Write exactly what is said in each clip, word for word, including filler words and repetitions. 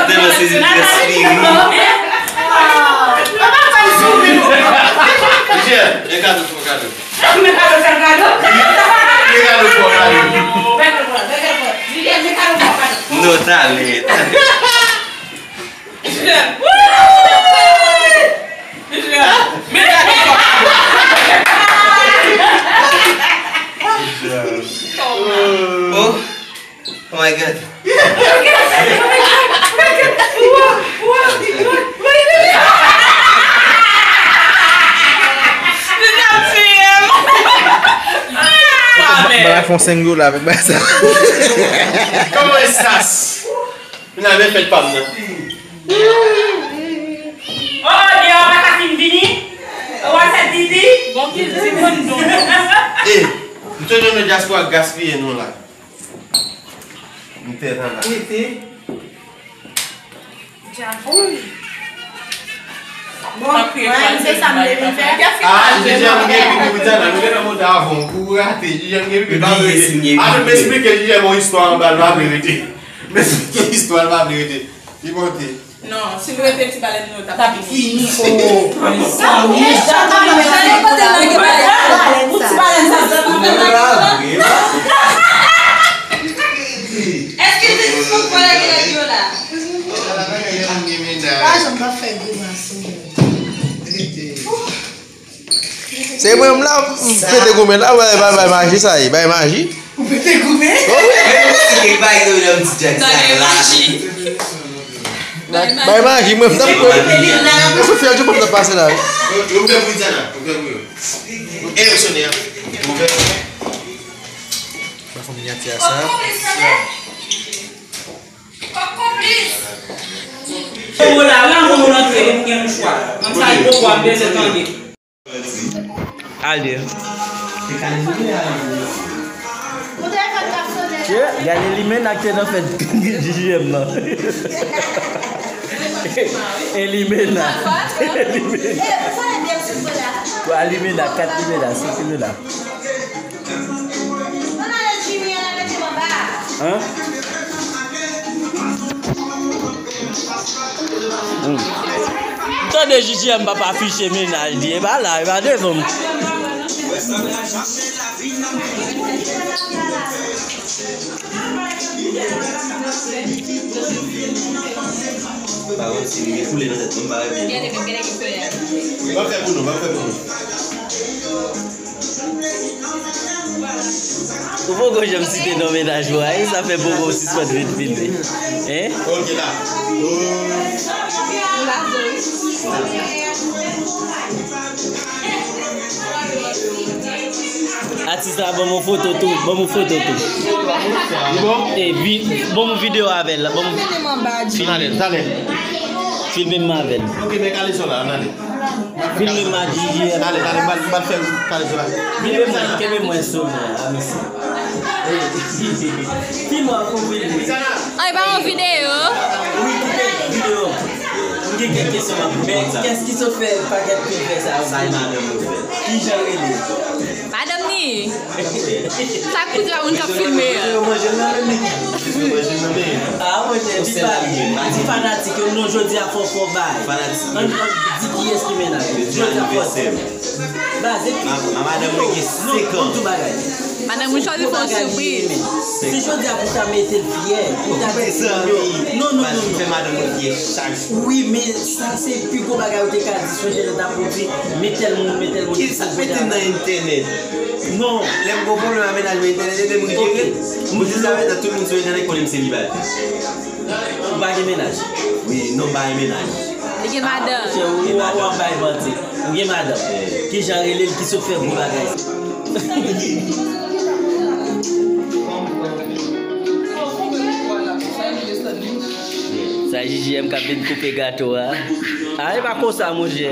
Tèlman se respire. Michel, e kado sou kado. Li kado pou kado. Non, talè. Oh, oh my God. Bagay fon senk dola avèk bagay sa. Kòman esas? Vin avè fèt pa m nan. Oh, oh, deyò pa ka fin vini. Ou a fè pipi. Bon, ki timoun nou. E, m te jwenn yon dyaspora gaspiye nou la. M te tan la. Titi. Bon, mwen, se sa m te vin fè. Ah, Jijè, m gen pipi pou Diana, nou gentan monte avan, ou rate, Jijè, m gen pipi, pa vle rete. Atout m esplike Jijè yon istwa anba l, pa vle rete. M esplike istwa l, pa vle rete. Li monte. Non, si l rete ti balèn nou, t ap fini. T ap fini, oh. Mezanmi, kote nèg yo lage balèn sa? Pou ti balèn sa, sa pa fè nèg yo la. Èske se jis pou pale de nèg yo la? Pa janm pa fè grimas, oh. Se mwen menm la, m pete goumen la, bay, bay, bay maji sa ye, bay maji. Ou pete goumen? Oh, wi. Bay maji, mwen, m t ap, mwen, Sofia, yo p ap pase la, wi. Yo, yo, ouvè pou Diana, ouvè pou yo. E, yo sonnen an. Ouvè. Ba fè minyati a sa. Kòk konplis! Mo la, la, mo rantre, li gen mouchwa. Kòm sa, li poko ap bezwen tande. Al di. Che, gade limena k te nan fèt J J M nan. E limena. E limena. Kwa limena, kat limena, senk limena. Hein? Hmm. M tande J J M p ap afiche mennaj li, e pa la, e pa devan m. Pa wè si li gen koulè nan tèt mwen, m pa wè byen. Ban m fè pou nou, ban m fè pou nou. Ou poko janm site non mennaj ou a, e sa fè poko sispann vin filme. Hein? Ok, la. Atis la, ban m yon foto tou, ban m yon foto tou. Li bon? E, vi-, ban m yon videyo avè l la, ban m. Ann ale, ann ale. Filme m avè l. Ok, men kale son la, ann ale. Filme m ak J J M. Talè, talè, m pral, m pral fè kale sou la. Kenbe mwen, kenbe mwen sou mwen, a mesye. Filme ak ou filme. Ay, pa yon videyo. Wi, kite videyo. M gen kèk kesyon m ap poze. Men, kès ki sot fè pakèt pil fè sa yo? Sa e madanm ou fè. Ki jan rele? Madanm ni. Sa k pou di pa moun k ap filme an? Yo manje l nan men li. Yo manje l nan men. Ah, monchè, di pa, di fanatik yo, non, jodi a fò, fò bay. Fanatik yo. Ann, ann di kiyès ki mennaj yo. Jodi a fò. Baze ki. Ma, ma madanm mwen gen senk an. Madanm ou chwazi fè yon sipriz. Se jodi a pou ta mete l fyè, pou ta di non, non, non, non. Fè madanm mwen fyè chak jou. Wi, men sa se pi gwo bagay ou te ka di, sonje lè ta pou di, men tèl moun, men tèl moun. Ki sa k mete m nan entènèt? Non. Lè m gon pwoblèm a mennaj mwen, entènèt ede m rejere. M di sa, mentnan tout moun sou entènèt konnen m selibatè. Ou pa gen mennaj? Wi, non, m pa gen mennaj. Li gen madanm. Chè, ou, ou, ou ap bay manti. Ou gen madanm. Ki jan rele l, ki sot fè gwo bagay? Sa J J M k ap vin koupe gato a. A, e pa konsa, monchè.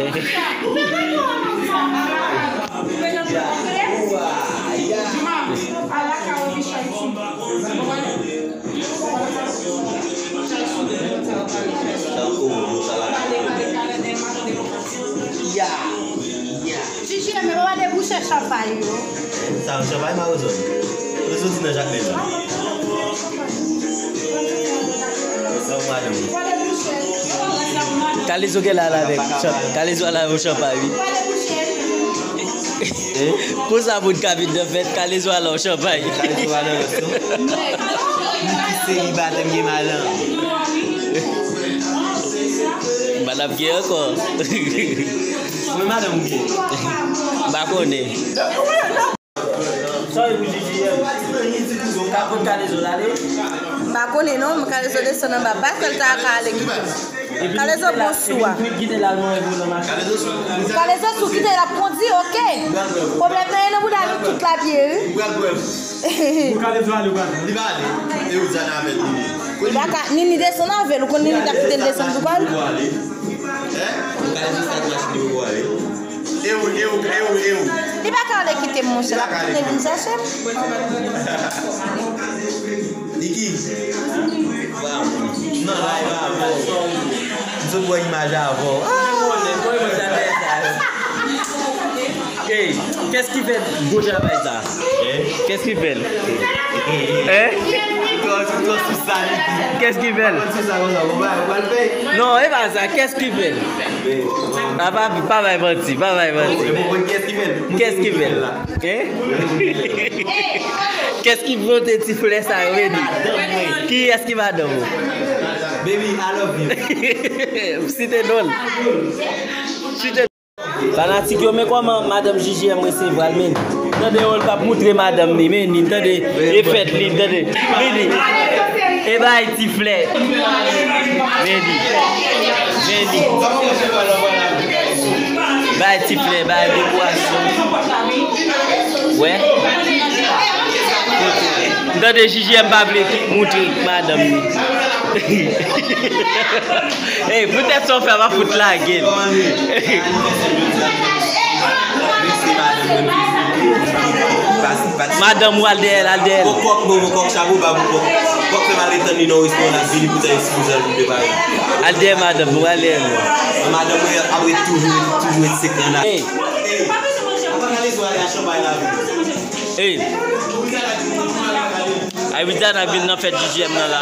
Ya, ya. J J M, men papa Debouche chanpay yo. Sa, chanpay Marizòn. Ou te soti nan Jakmèl la. Sa, ou madanm. Kalezo gen la la avèk. Kalezo la avèk chanpay, wi. Konsa moun ka vin nan fèt, Kalezo a la w chanpay. Kalezo a la w chanpay. Ki seri batèm gen madan? Madanm gen ankò. Konbyen madanm ou gen? M pa konnen. Sa w pou J J M? Ou ka konn Kalezo l ale? M pa konnen non, men Kalezo desann anba. Pa fè l ta ka ale kite m. Kalezo bon sou a. Kalezo sou kite l ap kondi, oke. Pwoblèm nan e nan bouda nou tout la pye, wi. Kalezo ale, ou pral. Li pa ale. E ou di ale avè l, Nini. Li pa ka, Nini desann avè l. Ou konn Nini t ap kite l desann pou pa l? Hein? Kalezo stat machin yo ale. E ou, e ou, e ou, e ou. Li pa ka ale kite m, monchè. L ap tounen vin chache m. Niki. Bravo. Non, la, e bravo. M sot wè imaj avè w. Ey, qu'est-ce qui fait gwo travay sa? Qu'est-ce qui fait? Hein? Qu'est-ce qui fait? Non, e pa sa, qu'est-ce qui fait? Ah, pa, pa bay manti, pa bay manti. Qu'est-ce qui fait? Hein? Qu'est-ce qui vote ti flè sa yo, Medi? Kiyès ki madanm ou? Baby, I love you. Site non l. Site. Fanatik yo, men kòman madanm J J M resevwa l, men. Tande, yo, l p ap moutre madanm li, men, li, tande, e fèt li, tande. Vini. E bay ti flè. Vini. Vini. Bay ti flè, bay dekorasyon. Wè. M tande J J M pa vle moutre madanm li. Ey, poutèt sa w fè, m ap fout lage l. Madanm ou al dèyè l, al dèyè l. Bon kòk, bon, bon kòk, chapo ba bon kòk. Kòk fè m al ret tann li nan yon restoran, l ap vini, poutan li sipoze al vin prepare. Al dèyè madanm ou, al dèyè l. Madanm mwen ap ret toujou, toujou ret sekre nan. Ey. Ey, apa kale sou ale a chanpay la vin? Ey. Ay, Widiana vin nan fèt J J M nan la.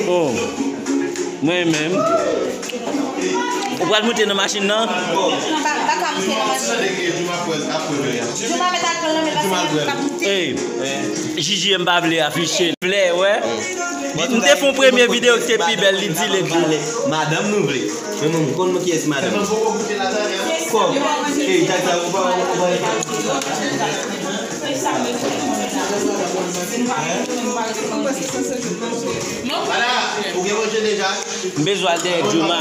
Oh. Mwen menm. Ou pral monte nan machin nan? Ey, J J M pa vle afiche l. Vle, wè. M te fè yon premye videyo ki te pi bèl, li di l epi. Madanm nou vle. Men mwen, m konn mwen kiyès madanm. Kòm, ey, tag sa, ou pa, ou pa. Ala, ou gen manje deja? M bezwen al dèyè Jouma.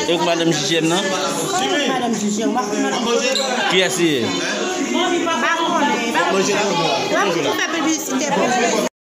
E pou madanm J J M nan? Madanm J J M, w ap fè madanm. Kiyès li ye? M pa konnen, m pa konnen. L ap tou fè piblisite pou li.